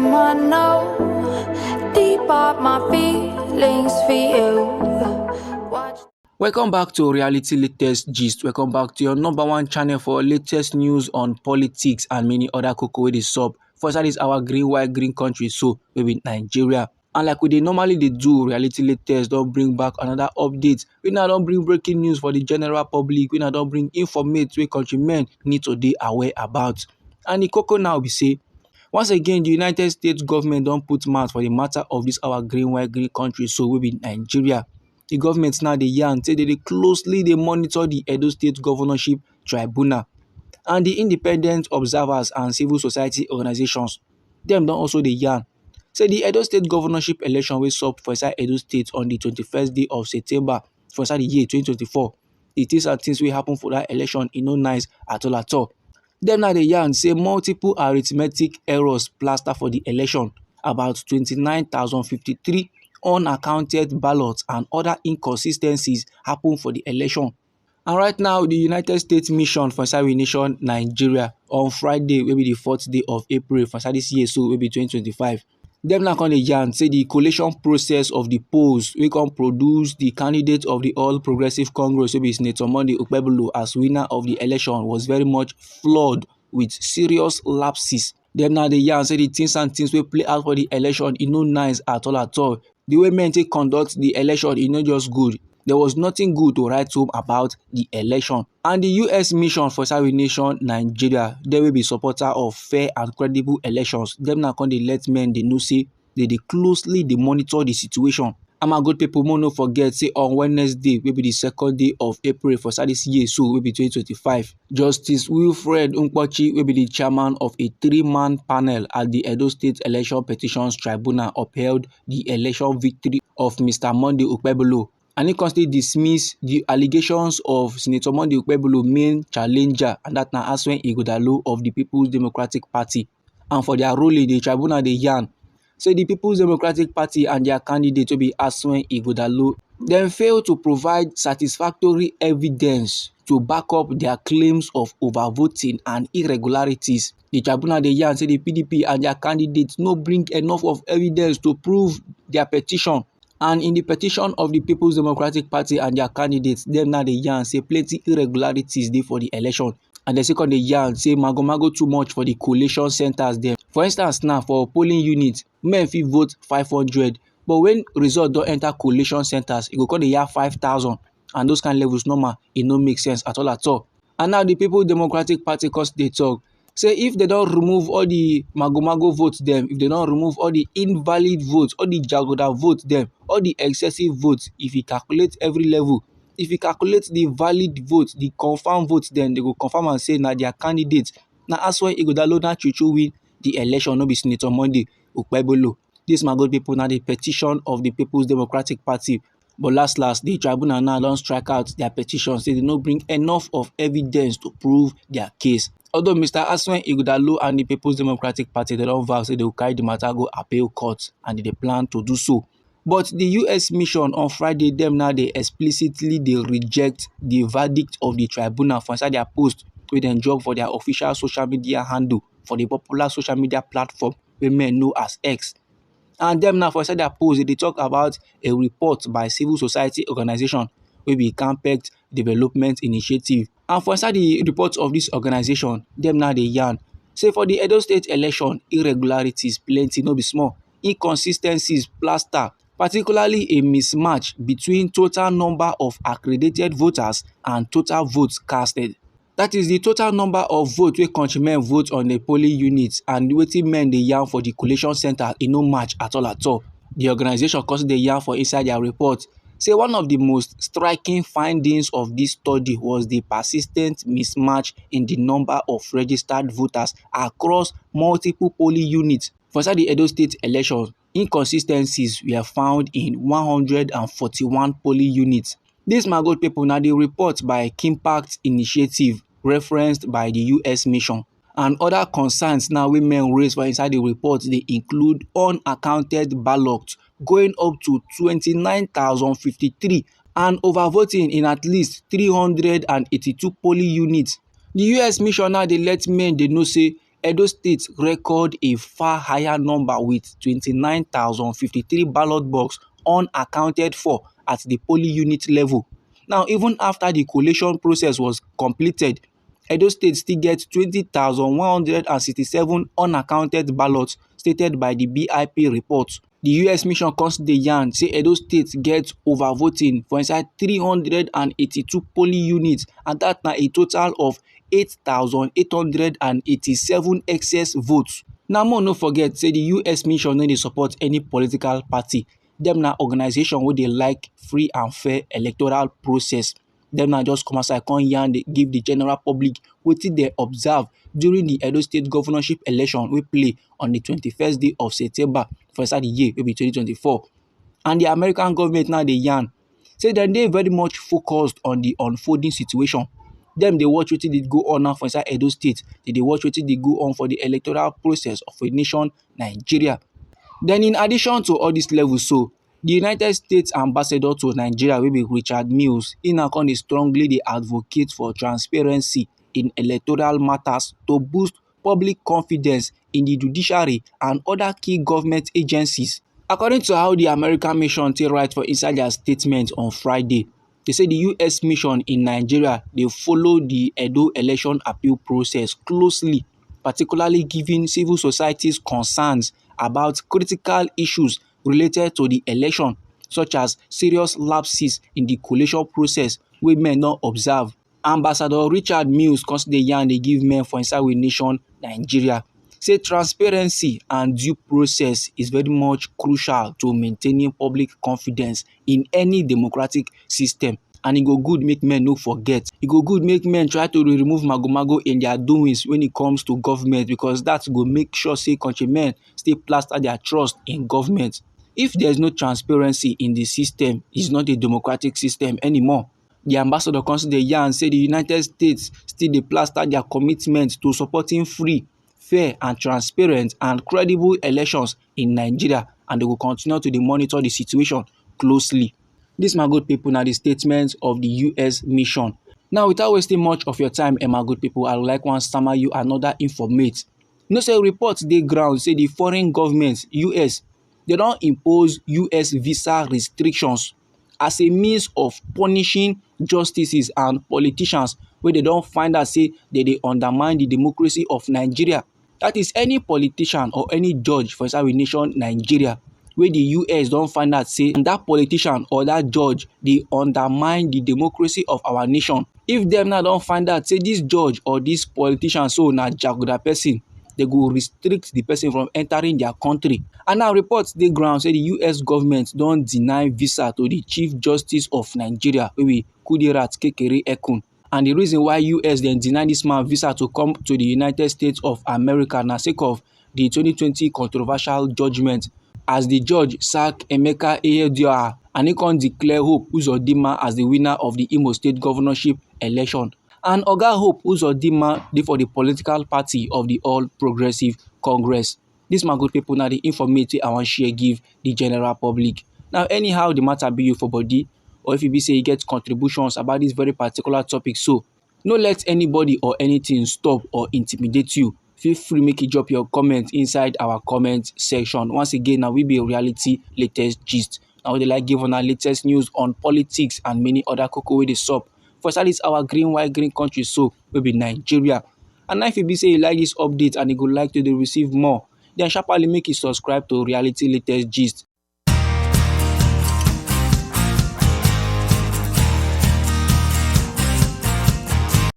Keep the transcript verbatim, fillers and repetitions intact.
I know deep up my feelings for you. Watch. Welcome back to Reality Latest Gist. Welcome back to your number one channel for latest news on politics and many other koko wey dey sup for inside this our green, white, green country, so wey be Nigeria. And like we dey normally dey do, Reality Latest don bring back another update. We now don bring breaking news for the general public. We now don bring informate wey countrymen need to dey aware about. And the koko now be say, once again, the United States government don put mouth for the matter of this our green, white, green country, so wey be Nigeria. The government now dey yarn say they dey closely dey monitor the Edo State Governorship Tribunal and the independent observers and civil society organizations. Dem don also dey yarn say the Edo State Governorship election wey sup for inside Edo State on the twenty-first day of September for inside the year twenty twenty-four, the things and things wey happen for that election, e no nice at all at all. Dem now dey yarn say multiple arithmetic errors plaster for the election, about twenty-nine thousand fifty-three unaccounted ballots and other inconsistencies happen for the election. And right now, the United States mission for inside we nation, Nigeria, on Friday, wey be the fourth day of April for inside this year, so wey be twenty twenty-five, dem now come dey yarn say the collation process of the polls wey come produce the candidate of the All Progressive Congress, wey be Senator Monday Okpebholo, as winner of the election was very much flawed with serious lapses. Dem now dey yarn say the things and things wey play out for the election, e no nice at all at all. The way men take conduct the election, e no just good. There was nothing good to write home about the election. And the U S mission for inside we nation, Nigeria, dem wey be supporter of fair and credible elections, dem now come dey let men dey know say they dey closely dey monitor the situation. And my good people, mo no forget say on Wednesday, wey be the second day of April for inside this year, so wey be twenty twenty-five, Justice Wilfred Nkpochi, wey be the chairman of a three-man panel at the Edo State Election Petitions Tribunal, upheld the election victory of Mister Monday Okpebholo, and he come still dismiss the allegations of Senator Monday Okpebholo main challenger, and that na Asuen Ighodalo of the People's Democratic Party. And for their ruling, the tribunal dey yarn say the People's Democratic Party and their candidate, wey be Asuen Ighodalo, dem fail to provide satisfactory evidence to back up their claims of overvoting and irregularities. The tribunal dey yarn say the P D P and their candidate no bring enough of evidence to prove their petition. And in the petition of the People's Democratic Party and their candidates, dem now dey yarn say plenty irregularities dey for the election. And the second dey yarn say magomago too much for the collation centers dem. For instance now, for polling unit, men fit vote five hundred, but when result don enter collation centers, e go come dey yarn five thousand. And those kind levels, normal, e no make sense at all at all. And now the People's Democratic Party come dey talk say if they don remove all the magomago votes dem, if they don remove all the invalid votes, all the jagoda votes dem, all the excessive votes, if you calculate every level, if you calculate the valid votes, the confirm votes dem, they go confirm and say na their candidate, na Asuen Ighodalo na true true win the election, no be Senator Monday Okpebholo. This, my good people, na the petition of the People's Democratic Party. But last last, the tribunal now don strike out their petition, say they no bring enough of evidence to prove their case. Although Mister Asuen Ighodalo and the People's Democratic Party, they don vow say they go carry the matter go appeal court, and they plan to do so. But the U S mission on Friday, dem now dey explicitly dey reject the verdict of the tribunal for inside their post wey dem drop for their official social media handle for the popular social media platform wey men know as X. And dem now for inside their post, they dey talk about a report by civil society organization wey be Campact Development Initiative. And for inside the report of this organization, dem now dey yarn say for the Edo State election, irregularities plenty, no be small. Inconsistencies plaster, particularly a mismatch between total number of accredited voters and total votes casted. That is the total number of votes wey countrymen vote on a polling unit and wetin men dey yarn for the collation center, e no match at all at all. The organization come dey yarn for inside their report say one of the most striking findings of this study was the persistent mismatch in the number of registered voters across multiple polling units. For inside the Edo State election, inconsistencies were found in one hundred and forty-one polling units. This, my good people, na the report by Kimpact Initiative referenced by the U S mission. And other concerns now wey men raise for inside the report, they include unaccounted ballots going up to twenty-nine thousand fifty-three and overvoting in at least three hundred and eighty-two polling units. The U S mission now dey let men dey know say Edo State record a far higher number with twenty-nine thousand fifty-three ballot box unaccounted for at the polling unit level. Now, even after the collation process was completed, Edo State still get twenty thousand one hundred and sixty-seven unaccounted ballots stated by the B I P report. The U S mission come still dey yarn say Edo State get overvoting for inside three hundred and eighty-two polling units, and that na a total of eight thousand eight hundred and eighty-seven excess votes. Now, more no forget say the U S mission no dey support any political party. Dem na organization wey dey like free and fair electoral process. Dem na just come outside come yarn dey give the general public wetin dem observe during the Edo State governorship election wey play on the twenty-first day of September for inside the year wey be twenty twenty-four. And the American government now dey yarn say dem dey very much focused on the unfolding situation. Dem dey watch wetin dey go on now for inside Edo State. Dem dey watch wetin dey go on for the electoral process of a nation, Nigeria. Then, in addition to all these levels so, the United States ambassador to Nigeria wey be Richard Mills, he now come dey strongly dey advocate for transparency in electoral matters to boost public confidence in the judiciary and other key government agencies. According to how the American mission take write for inside their statement on Friday, they say the U S mission in Nigeria dey follow the Edo election appeal process closely, particularly given civil society's concerns about critical issues related to the election, such as serious lapses in the collation process wey men don observe. Ambassador Richard Mills come still dey yarn dey give men for inside we nation, Nigeria, say transparency and due process is very much crucial to maintaining public confidence in any democratic system. And e go good make men no forget. E go good make men try to dey remove magomago in their doings when it comes to government, because that go make sure say countrymen still plaster their trust in government. If there is no transparency in the system, it's not a democratic system anymore. The ambassador come still dey yarn say the United States still dey plaster their commitment to supporting free, fair and transparent and credible elections in Nigeria, and they go continue to dey monitor the situation closely. This, my good people, na the statement of the U S mission. Now, without wasting much of your time, eh, my good people, I would like one stammer you another informate. You know say reports dey ground say the foreign government, U S, they don impose U S visa restrictions as a means of punishing justices and politicians wey they don find out say they dey undermine the democracy of Nigeria. That is any politician or any judge for inside we nation, Nigeria, wey the U S don find out say that politician or that judge dey undermine the democracy of our nation. If dem now don find out say this judge or this politician so na jaguda person, they go restrict the person from entering their country. And now reports dey ground say the U S government don deny visa to the Chief Justice of Nigeria, wey be Kudirat Kekere Ekun. And the reason why U S then deny this man visa to come to the United States of America na sake of the twenty twenty controversial judgment, as the judge sack Emeka Ehedioha and he come declare Hope Uzodinma as the winner of the Imo State governorship election. And Oga Hope Uzodinma dey for the political party of the All Progressive Congress. This, my good people, na the informate wey I wan share give the general public. Now, anyhow the matter be you for body, or if you be say you get contributions about this very particular topic, so no let anybody or anything stop or intimidate you. Feel free make you drop your comment inside our comment section. Once again, now we be reality latest gist. Now we dey like give on our latest news on politics and many other koko wey dey sup for inside this our green white green country, so wey be Nigeria. And now if you be say you like this update and you go like to dey receive more, then sharply make you subscribe to reality latest gist.